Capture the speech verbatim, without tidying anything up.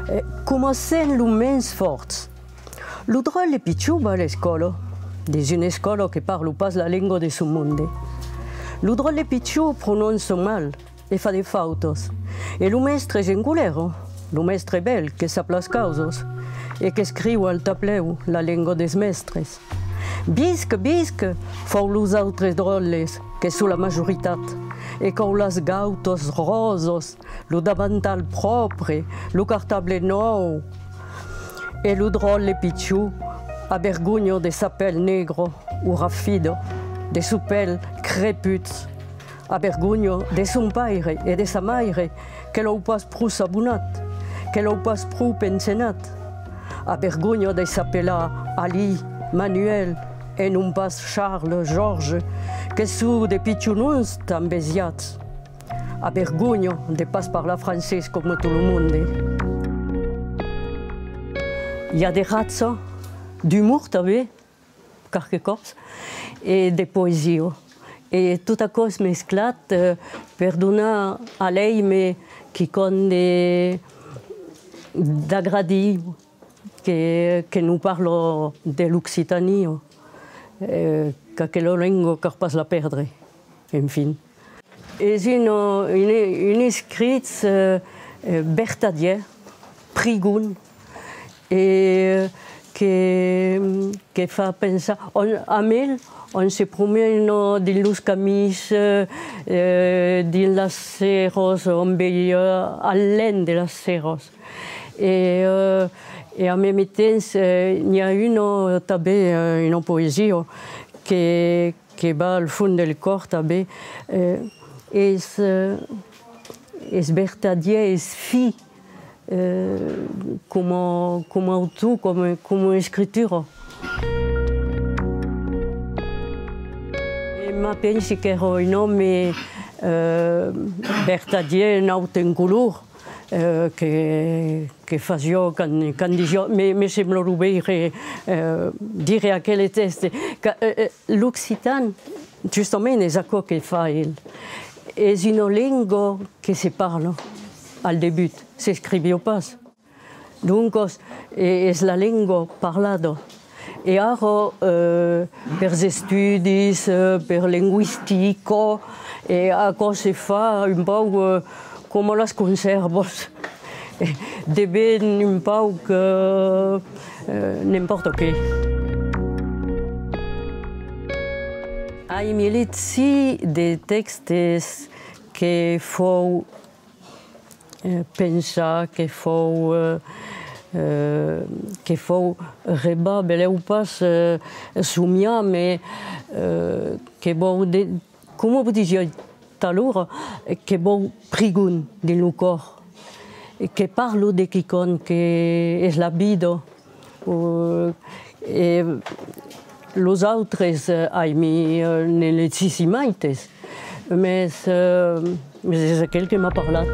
E comencem lo mens fòrts. Lo dròlle pichon va a l'escòla, dins una escòla que parla pas la lenga de son monde. Lo dròlle pichon prononça mal e fa de fautas. E lo mèstre es en colèra, lo mèstre bèl que sap las causas e qu'escriu al tablèu la lenga dels mèstres. Visca, visca, fan los autres dròlles, que son la majoritat, e qu'an las gautas rosas, lo davantal pròpre, lo cartable nòu. E lo dròlle pichon a vergonha de sa pèl negra o rafida, de son pèl creput, a vergonha de son paire e de sa maire que l'an pas pro sabonat, que l'an pas pro pensenat, a vergonha de s'apelar Ali, Manuel e non pas Charles, Georges, que son de pichons noms tan besiats. A vergonha de pas parlar francés coma tot lo monde. I a de ratza, d'umor tanben, qualques còps, e de poesia. E tot aquò es mesclat, eh, per donar a l'èime quicòm de, d'agradiu, que, que nos parla de l'Occitània, eh, qu'aquela lenga cal pas la pèrdre, enfin. Es un, un, un escrich, eh, eh, vertadièr, prigond, e que, que fa pensar. Amb el, òm se promena dins los camins, eh, eh, dins las serras, òm vei, eh, al luènh de las serras. E, eh, e en mème temps, eh, n'i a una, tanben, eh, una poesia que, que va al fons del còr tanben. Eh, es, eh, es vertadièr, es fin, eh, coma, coma autor, coma, coma escritura. E me pensi qu'èra un òme, eh, vertadièr, naut en color, eh, que, que fasiá quand, quand disiá, me, me sembla lo veire, eh, dire aquel tèxte, que, eh, eh, l'occitan, justament, es aquò que fa el. Es una lenga que se parla al debut, s'escriviá pas. Doncas, e-, es la lenga parlada. E ara, eh, pels estudis, eh, per lingüistica, e aquò se fa un pauc, eh, coma las consèrvas. Deven un pauc, eh, eh, n'importa qué. Ai milit, si, de tèxtes que fau eh, pensar, que fau, eh, eh, que fau rebar, belèu pas, eh, somiar, mès, eh, que vau de, coma vos disiái talora, que vau prigond dins lo còr, que parlo de quicòm que es la vida. O, e los autres, eh, aimi, eh, ne legisi maites, mès, eh, mès es aquel que m'a parlat.